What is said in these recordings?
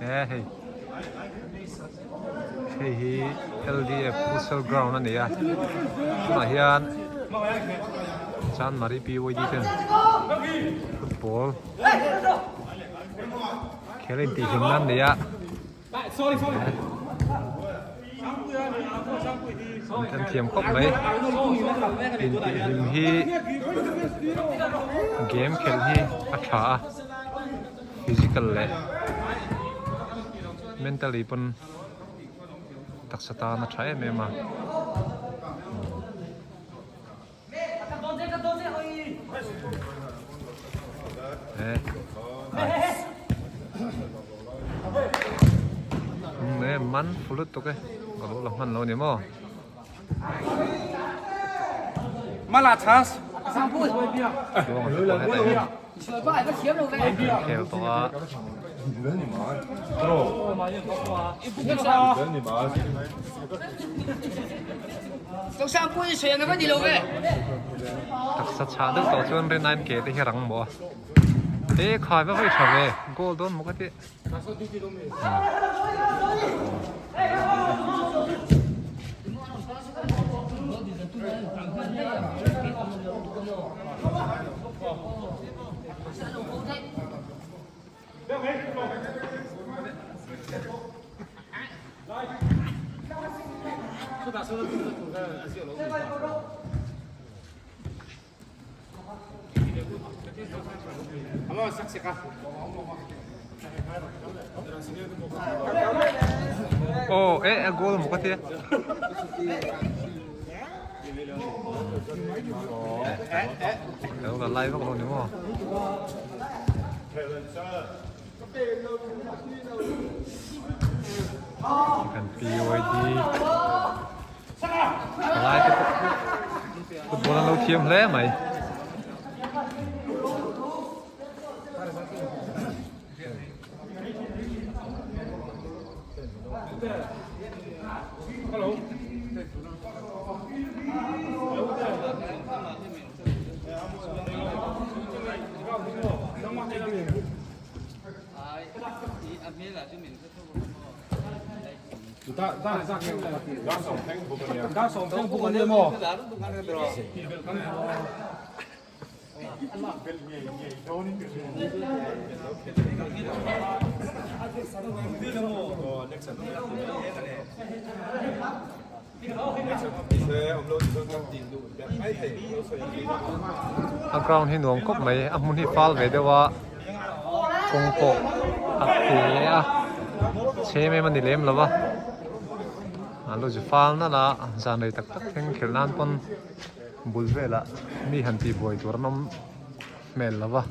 He hei hei hi LDF futsal ground a ni a tunah hian Chanmari PYD ten football khel a intih hlim nan a ni a. An thiam khawp mai intihhlim hi game khelh hi a tha a physical leh mentally pawn taksa tan a tha em em a. E man full lutuk e ka lo la hman lo ni maw. Khel tawh a. Taksa chhah deuh tawh chuan rin aiin ke te hi a rang maw a e khai va vawi tha ve goal dawn maw ka ti. Aw eh a goal maw ka tia. Lo la lai vak lo ni maw. Kan PYD Thalai te pawh football an lo thiam hle mai. A ground hi nuam khawp mai a hmun hi fal ve deuh a kawng pawh a te a chhem em a ni lem lo va a lo zu fal nalh a zan rei tak tak thleng khelh nan pawn bul velah mi han tih buai tur an awm hmel lo va.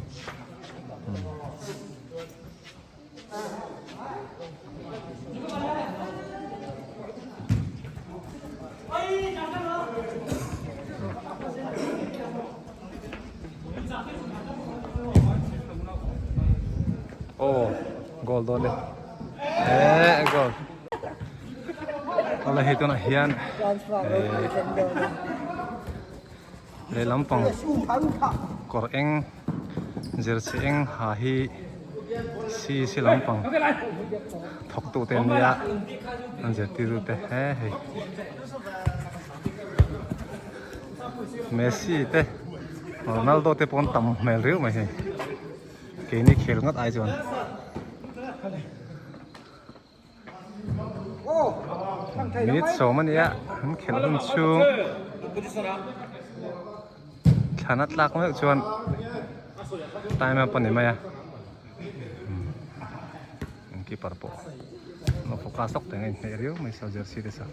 Aw goal dawn e eh goal Awle hei tunah hian eh lehlam pang kawr eng jersey eng ha hi CEC lampang thawk tu te an nia an zirtir te he hei Messi te Ronaldo te pawh an tam hmel riau mai hei keini khel ngawt ai chuan. Minute sawm a nia an khelh hun chhung thlan a tlak meuh chuan time up a ni mai a an keeper pawh a focus lawk teng a inhmeh riau mai saw jersey te saw.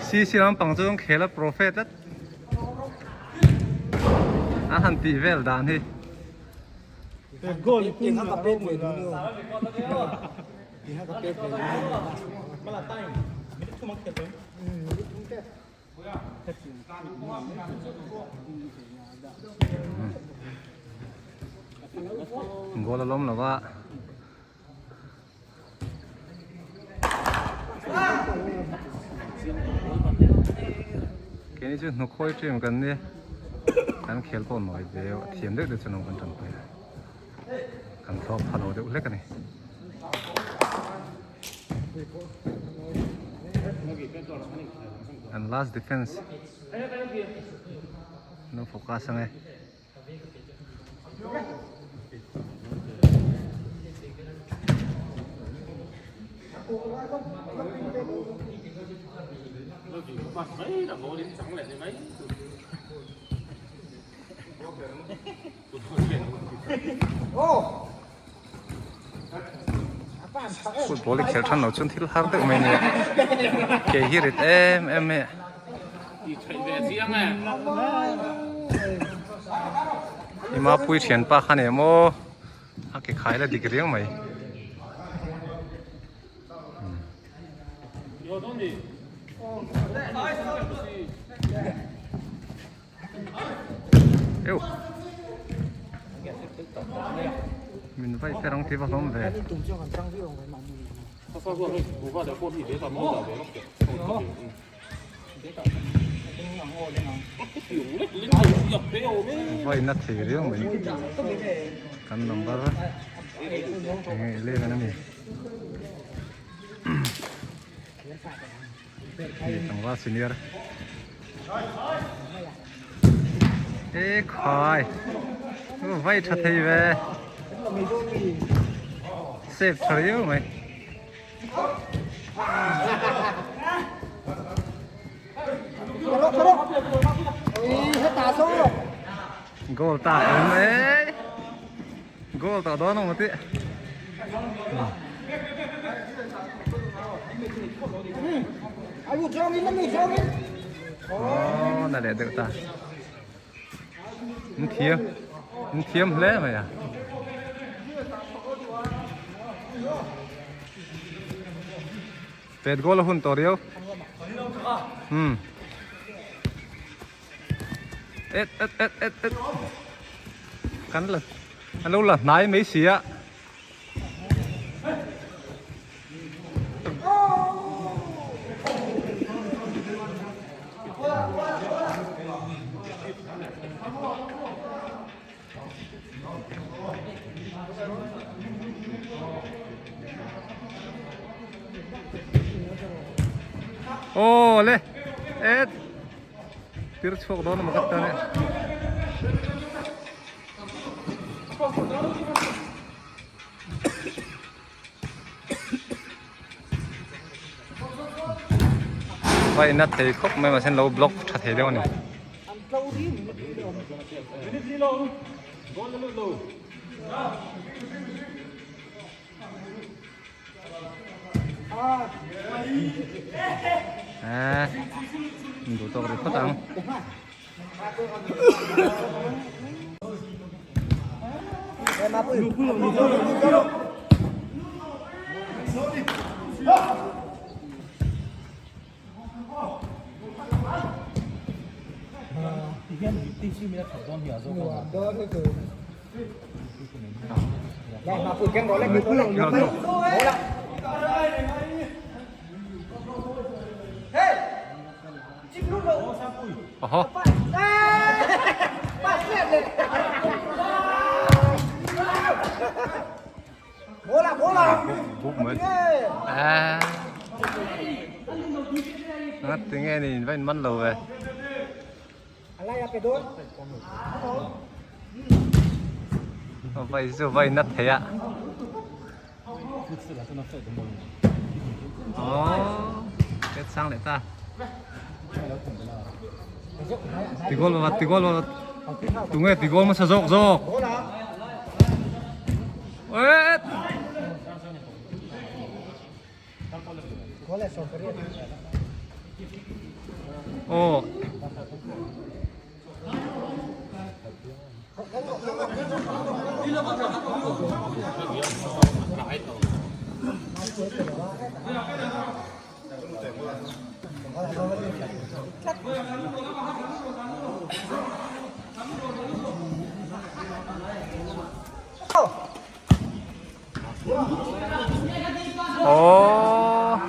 Si si lampang chu an khel a profe tlat a han tih vel dan hi. Goal a lawm lo va. Keini chu hnukhawi team kan ni kan khel pawh nawi deuh a thiam deuh deuh chuan kan tanpui a kan thlawk pha lo deuh hlek a ni. An last defense an lo focus ang e. Football hi khelh than lo chuan thil har deuh mai a nia ke hi rit em em mai a. Ima pui thianpa kha nia maw a ke khai la dik riau mai. Euh Min vai fer ang tih va hlawm ve. Vai na thei riau mai kan number enge 11 a ni. Hei tlangval senior e khai vai tha thei ve save tha riau mai goal ta awm e Goal tawh dawn ang tih. Aw na leh deuh ta. An thiam an thiam hle mai a. Pet goal a hun tawh riau. Hmm. Et et et et et kan la an lo la hnai mai si a. Aw le et tir chhuak dawn emaw ka ti ta nia. Vai na thei khawp mai mahse an lo block tha thei deuh a ni. À, đủ to rồi phát ăn. Oho. Buk mai. À. Ngắt tiếng nghe thì vẫn man lâu về. Vai chu vai nat thei a. Aww pet sang leh ta. Ti goal va ti goal va tunge ti goal hmasa zawk zawk. Uet. Aw. Aww.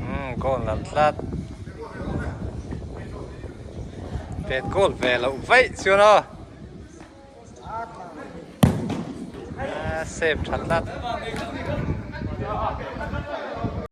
Umm goal lam tlat pet goal ve loh vaih chuan aw save tha tlat.